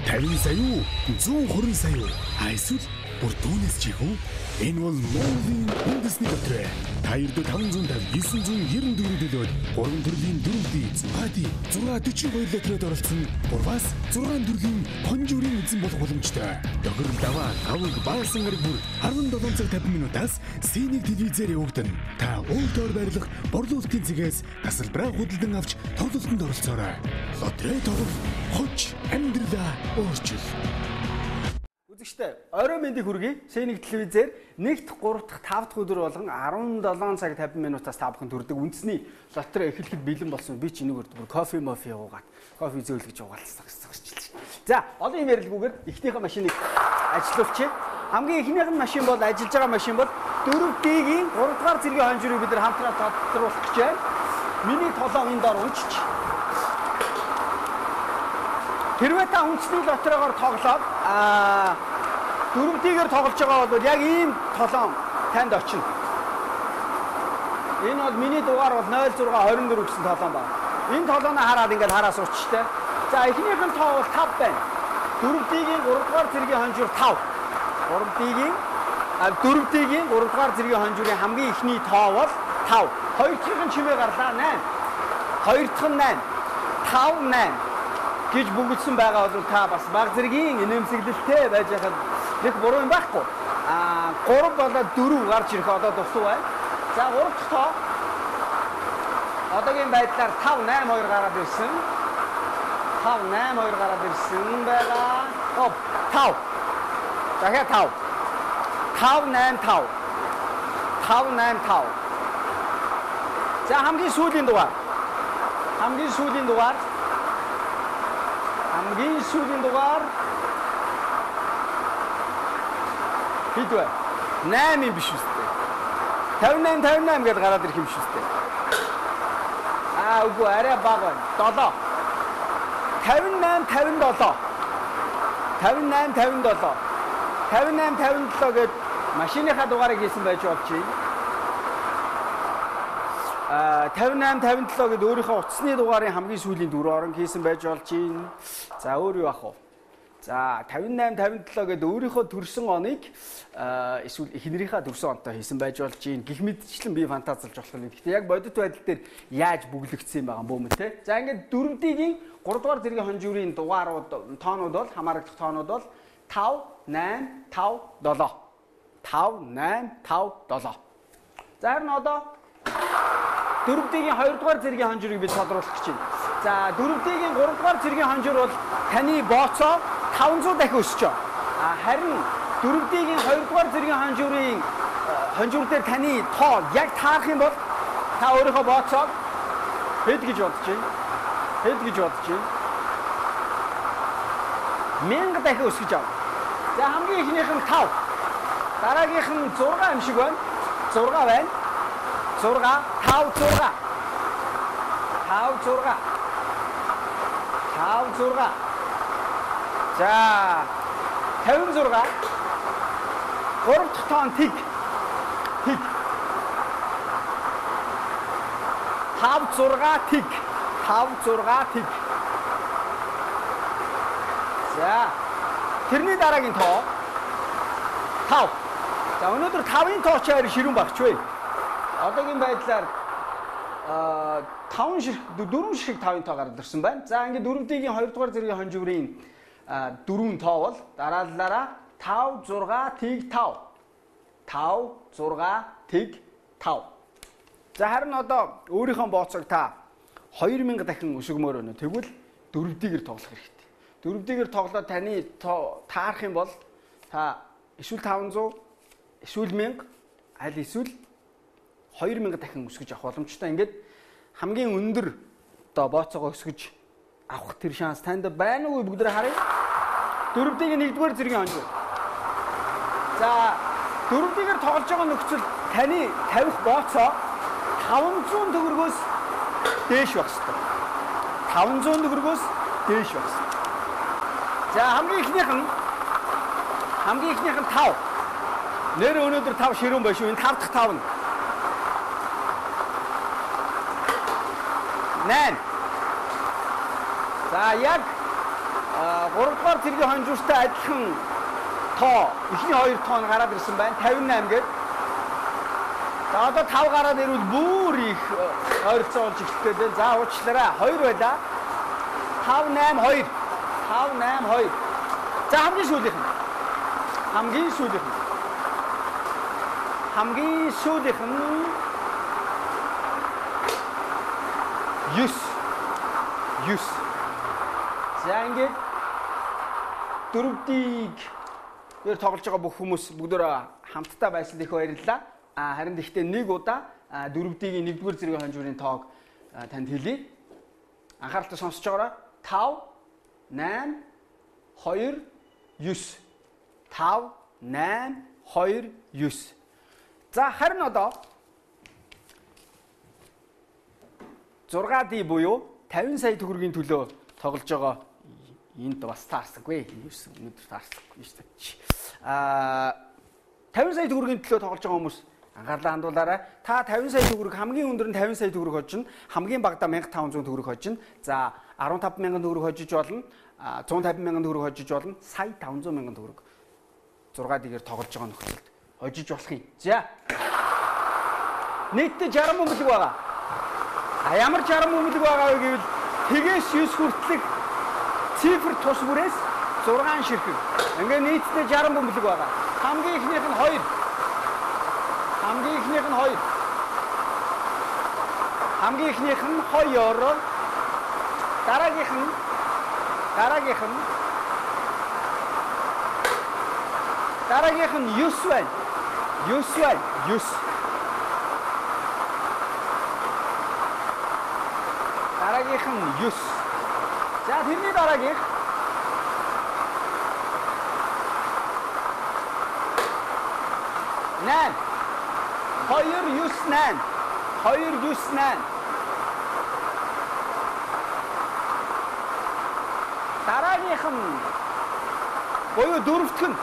50 сая уу? 120 сая уу? Эсвэл бүр түүнээс ч их үү? Энэ бол Монголын үндэсний лотерей. Та ердөө 550 994 төлөөд 3 төрлийн 4D, 6D, 642 лотерейд оролцсон 3-аас 6 төрлийн хонжуурын эзэн болох боломжтой. Тохирол даваа, давг, баасан гараг бүр 17 цаг 50 минутаас Синик телевизээр явагдана. Та өөртөө байрлах борлуулалтын цэгээс тасалбараа худалдан авч тоглолтод оролцоорой. Лотерей тоглох хоч амьдралаа өөрчил. Үзэгчдээ, орой мэндийг хүргэе. Синик телевизээр 1 дахь, 3 дахь, 5 дахь өдөр болгон 17 цаг 50 минутаас та бүхэн төрдөг үндэсний лотерей эхлэхэд бэлэн болсон. Би ч энэгээр бүр кофе мофи уугаад, кофе зөөлгөж угаалсан гэсэн. За, олон юм ярилгүйгээр эхнийхээ машиныг ажилуулчих. Хамгийн эхнийх нь машин бол ажиллаж байгаа машин бол 4D-гийн 3 дугаар зэргийн хонжирыг бид нар хамтраа тодруулах гэж байна. Миний толон энэ доор унчиж. Хэрвээ та үндэсний лотерейгаар тоглоод 4D-гээр тоглож байгаа бол яг ийм толон танд очино. Энэ бол миний дугаар бол 0624 гэсэн толон байна. Энэ толоноо хараад ингээд хараа суучтай. За, эхнийх нь тоо бол 5 байна. 4D-гийн 3 дугаар зэргийн хонжуур 5. 3D-гийн 4D-гийн 3 дугаар зэргийн хонжуурын хамгийн эхний тоо бол 5. Хоёр дахь нь чимээ гарлаа 8. Хоёр дахь нь 8. 5 8 гэж бөглөсөн байгаа бол та бас баг зэргийн инээмсэглэлтэй байж байхад нэг буруу юм байхгүй. 3 болоод 4 гарч ирэх одоо дусуу байна. За, 3 дахь тоо одоогийн байдлаар 5 8 2 гараад ирсэн. 5 8 2 гараад ирсэн байгаа. 5. Дахиад 5. 5 8 5. 5 8 5. За, хамгийн сүүлийн дугаар. Хамгийн сүүлийн дугаар. Хамгийн сүүлийн дугаар хэд вэ? 8 юм биш үстэй. 58 58 гэдээ гараад ирэх юм биш үстэй. Үгүй, арай бага байна. 7. 58 57. 58 57. 58 57 гэд машиныхаа дугаарыг хийсэн байж болж байна. 58 57 гэд өөрийнхөө утасны дугаарын хамгийн сүүлийн дөрөв орон хийсэн байж болж байна. За, өөр юу ах вэ? За, 58 57 гэд өөрийнхөө төрсөн оныг эсвэл эхнэрийнхээ төрсөн онтой хийсэн байж болж байна. Гэх мэтчлэн би фантазлж болох юм. Гэхдээ яг бодит байдал дээр яаж бүглэгдсэн юм байгаа бөөм те. За, ингээд 4D-гийн 3 дугаар зэргийн хонжуурын дугаарууд, тоонууд бол хамаарагдах тоонууд бол 5 8 5 7. 5 8 5 7. За, харин одоо 4D-гийн 2 дугаар зэргийн хонжуурыг бид тодруулах гэж байна. За, 4D-гийн 3 дугаар зэргийн хонжуур бол таны бооцоо 500 дахин өсөж байгаа. Харин 4D-гийн 2 дугаар зэргийн хонжуурын хонжуур дээр таны тоо яг таарах юм бол та өөрийнхөө бооцоог хэд гэж бодож байна? Хэд гэж бодож байна? 1000 дахин өсгөж авна. За, хамгийн эхнийх нь 5. Дараагийнх нь 6 юм шиг байна. 6 байна. 6 5 6. 5 6. 5 6. За, 56. 3 дахь тоон тэг. Тэг. 5 6 тэг. 5 6 тэг. За, тэрний дараагийн тоо 5. За, өнөөдөр 5-ын тоо ч ширүүн багч вэ. Одоогийн байдлаар 5 ширхэг 4 ширхэг 5-ын тоо гараад ирсэн байна. За, ингээд 4D-гийн 2 дугаар зэргийн хонжуурын 4 тоо бол дараалалаараа 5 6 тэг 5. 5 6 тэг 5. За, харин одоо өөрийнхөө бооцоог та 2000 дахин өсгөмөр өнө. Тэгвэл 4D-гээр тоглох хэрэгтэй. 4D-гээр тоглоод таны таарах юм бол та эсвэл 500, эсвэл 1000, аль эсвэл 2000 дахин өсгөж авах боломжтой. Ингээд хамгийн өндөр одоо бооцоогоо өсгөж авах тэр шанс танд байна уу бүгдээ харъя. 4D-гийн 1-р зэргийн хонжуур. За, 4D-гээр тоглож байгаа нөхцөл таны тавих бооцоо 500 төгрөгөөс дээш байх ёстой. 500 төгрөгөөс дээш байх ёстой. За, хамгийн эхнийх нь 5. Нэр өнөөдөр 5 ширүүн байна шүү. Энэ 5 дахь 5 нь 8. За, яг 3 дугаар зэргийн хонжууртай адилхан тоо эхний 2 тоо нь гараад ирсэн байна. 58 гээд. За одоо 5 гараад ирвэл бүр их ойролцоо болж эхэлдэг дээ. За уучлаарай. 2 байлаа. 5 8 2. 5 8 2. За хамгийн сүүлийнх нь. Хамгийн сүүлийнх нь. Хамгийн сүүлийнх нь 9. 9. За ингээд 4D-г дээр тоглож байгаа бүх хүмүүс бүгдөө хамтдаа байсанд их баярлалаа. Харин гэхдээ нэг удаа 4D-гийн 1-р зэргийн хонжуурын тоог танд хэлье. Анхааралтай сонсож байгаарай. 5 8 2 9. 5 8 2 9. За харин одоо 6D буюу 50 сая төгрөгийн төлөө тоглож байгаа энд бас таарсангүй. Өнөөдөр таарсангүй шүү дээ. 50 сая төгрөгийн төлөө тоглож байгаа хүмүүс анхаарлаа хандуулаарай. Та 50 сая төгрөг хамгийн өндөр нь 50 сая төгрөг хожино. Хамгийн багадаа 1500 төгрөг хожино. За 15000 төгрөг хожиж болно. 150,000 төгрөг хожиж болно. Сая 500,000 төгрөг 6D-гээр тоглож байгаа нөхцөлд хожиж болох юм. За. Нийтдээ 60 бөмбөлөг байгаа. А ямар 60 бөмбөлөг байгаа вэ гэвэл тэгээс 9 хүртэлх цифр тус бүрээс 6 ширхэг. Ингээ нийтдээ 60 бөмбөлөг байгаа. Хамгийн эхнийх нь 2. Хамгийн эхнийх нь 2. Хамгийн эхнийх нь 2. Дараагийнх нь дараагийнх нь 9 байна. 9 байна. 9. Дараагийнх нь 9. За тэрний дараагийнх 8. 2 9 8. 2 9 8. Дараагийнх нь буюу дөрөвдөх нь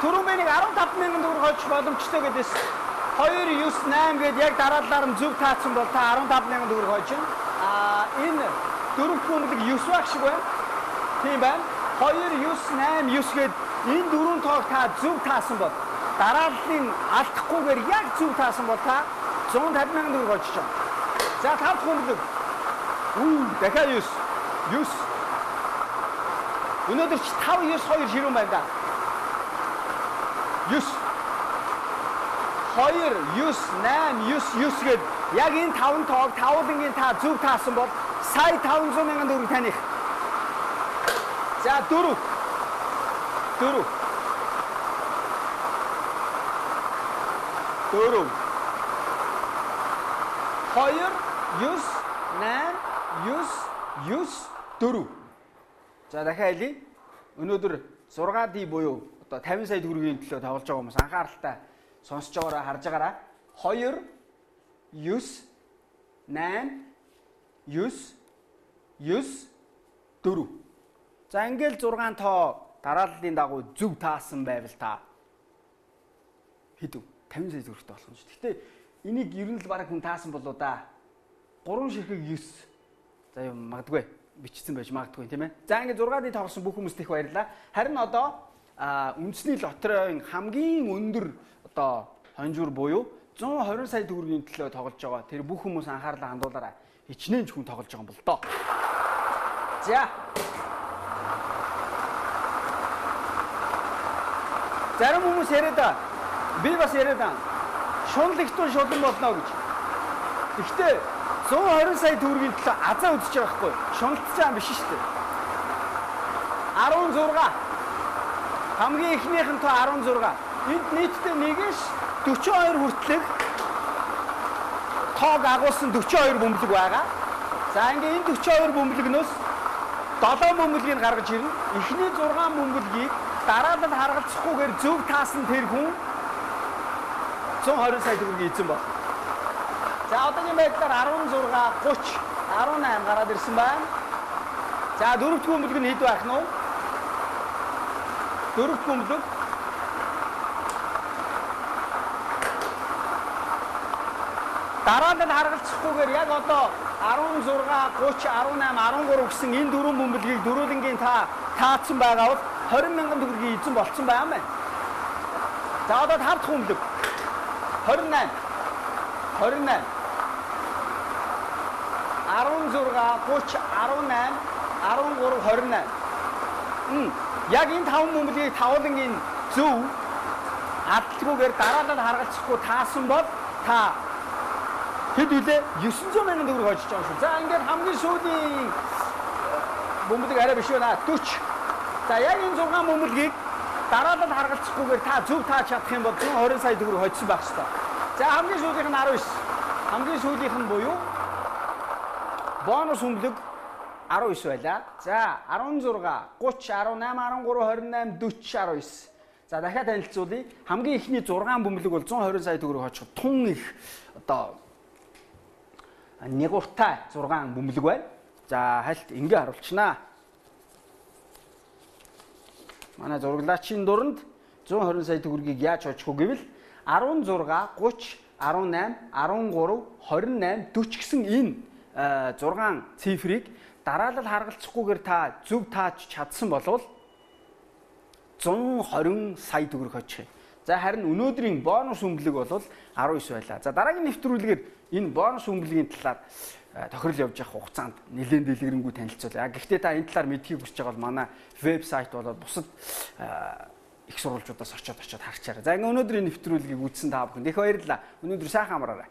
түрүүн би нэг 15,000 төгрөг хожих боломжтой гэдээс 2 9 8 гээд яг дараалалаар нь зөв таацсан бол та 15,000 төгрөг хожино. Энэ дөрөв бөмбөлөг 9 баг шиг байна. Тийм байна. 2 9 8 9 гээд энэ дөрвөн тоог та зөв таасан бол дарааллын алдахгүйгээр яг зөв таасан бол та 150,000 төгрөг хожиж байгаа. За тав дахь бөмбөлөг. Дахиад 9. 9. Өнөөдөр чи 5 9 2 ширүүн байна да. 9 2 9 8 9 9 гээд яг энэ таван тоог тавуулангийн та зөв таасан бол сая 500,000 төгрөг таних. За 4 4 4 2 9 8 9 9 4. За дахиад хэлье. Өнөөдөр 6D буюу одоо 50 сая төгрөгийн төлөө тоглож байгаа хүмүүс анхааралтай сонсож байгаараа, харж байгаараа. 2 9 8 9 9 4. За ингээл 6 тоо дарааллын дагуу зөв таасан байвал та хэд вэ? 50 сая төгрөгтэй болох юм шүү. Гэхдээ энийг ер нь л бараг хүн таасан болоо да. 3 ширхэг 9. За юм магадгүй бичсэн байж магадгүй тийм ээ. За ингээд 6D тоглосон бүх хүмүүст их баярлалаа. Харин одоо үндэсний лотерейн хамгийн өндөр одоо хонжуур буюу 120 сая төгрөгийн төлөө тоглож байгаа. Тэр бүх хүмүүс анхаарлаа хандуулаарай. Хичнээн ч хүн тоглож байгаа юм бол доо. За. Зарим хүмүүс яриад байгаа. Би бас яриад байгаа. Шунал ихтун шулан болно гэж. Гэхдээ 120 сая төгрөгийн төлөө азаа үзэж байгаа байхгүй. Шуналтж байгаа юм биш шүү дээ. 16. Хамгийн эхнийх нь тоо 16. Энд нийтдээ нэгээс 42 хүртэлх тоог агуулсан 42 бөмбөлөг байгаа. За ингээ энэ 42 бөмбөлгнөөс 7 бөмбөлгийг гаргаж ирнэ. Эхний 6 бөмбөлгийг дараалал харгалзахгүйгээр зөв таасан тэр хүн 120 сая төгрөгийн эзэн бол. За одоогийн байдлаар 16 30 18 гараад ирсэн байна. За дөрөвдүгээр бөмбөлөг нь хэд байх нь вэ? Дөрөвдүгээр бөмбөлөг дараалал харгалзахгүйгээр яг одоо 16, 30, 18, 13 гэсэн энэ дөрвөн бөмбөлгийг дөрвөлнгийн та таацсан байгаа бол 20 мянган төгрөгийн эзэн болцсон байгаа юм байна. За одоо 5 дахь бөмбөлөг. 28 28 16 30 18 13 28. Яг энэ 5 бөмбөлгийг тавуулангийн зөв алдалгүйгээр дараалал харгалзахгүй таасан бол та хэд үлээ 900 мянган төгрөг хожиж байгаа шүү. За ингээд хамгийн сүүлийн бөмбөлөг арай биш байна. 40. За яг энэ 6 бөмбөлгийг дараалал харгалзахгүйгээр та зөв тааж чадах юм бол 120 сая төгрөг хожсон байх ёстой. За хамгийн сүүлийнх нь 19. Хамгийн сүүлийнх нь буюу бонус бөмбөлөг 19 байлаа. За 16, 30, 18, 13, 28, 40, 19. За дахиад танилцуулъя. Хамгийн эхний 6 бөмбөлөг бол 120 сая төгрөг хожих тун их одоо нягууртай 6 бөмбөлөг байна. За хальт ингээ харуулчнаа. Манай зураглаачийн дуранд 120 сая төгрөгийг яаж хожих вэ гэвэл 16, 30, 18, 13, 28, 40 гэсэн энэ 6 цифрыг дараалал харгалзахгүйгээр та зөв тааж чадсан болвол 120 сая төгрөг хожих юм. За харин өнөөдрийн бонус бөмбөлөг бол 19 байлаа. За дараагийн нэвтрүүлгээр энэ бонус бөмбөлгийн талаар тохирол явж явах хугацаанд нэлээд дэлгэрэнгүй танилцуулъя. Гэхдээ та энэ талаар мэдхийг хүсэж байгаа бол манай вебсайт болоод бусад их сурвалжуудаас очиод харчаарай. За ингээ өнөөдрийн нэвтрүүлгийг үзсэн та бүхэнд их баярлалаа. Өнөөдөр сайхан амраарай.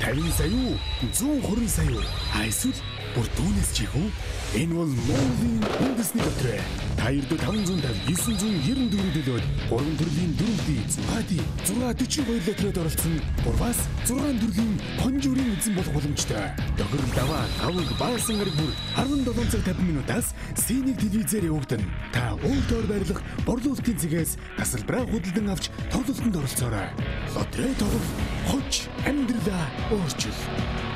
50 сая уу? 120 сая уу? Эсвэл бүр түүнээс ч их үү? Энэ бол Монголын үндэсний лотерей. Та ердөө 550 994 төлөөд 3 төрлийн 4D, 6D, 642 лотерейд оролцсон 3-аас 6 төрлийн хонжуурын эзэн болох боломжтой. Тохирол даваа, тавг, баасан гараг бүр 17 цаг 50 минутаас Синик телевизээр явагдана. Та уул доор байрлах борлуулалтын цэгээс тасалбараа худалдан авч тоглолтод оролцоорой. Лотерей тоглох, хож амьдралаа өөрчил.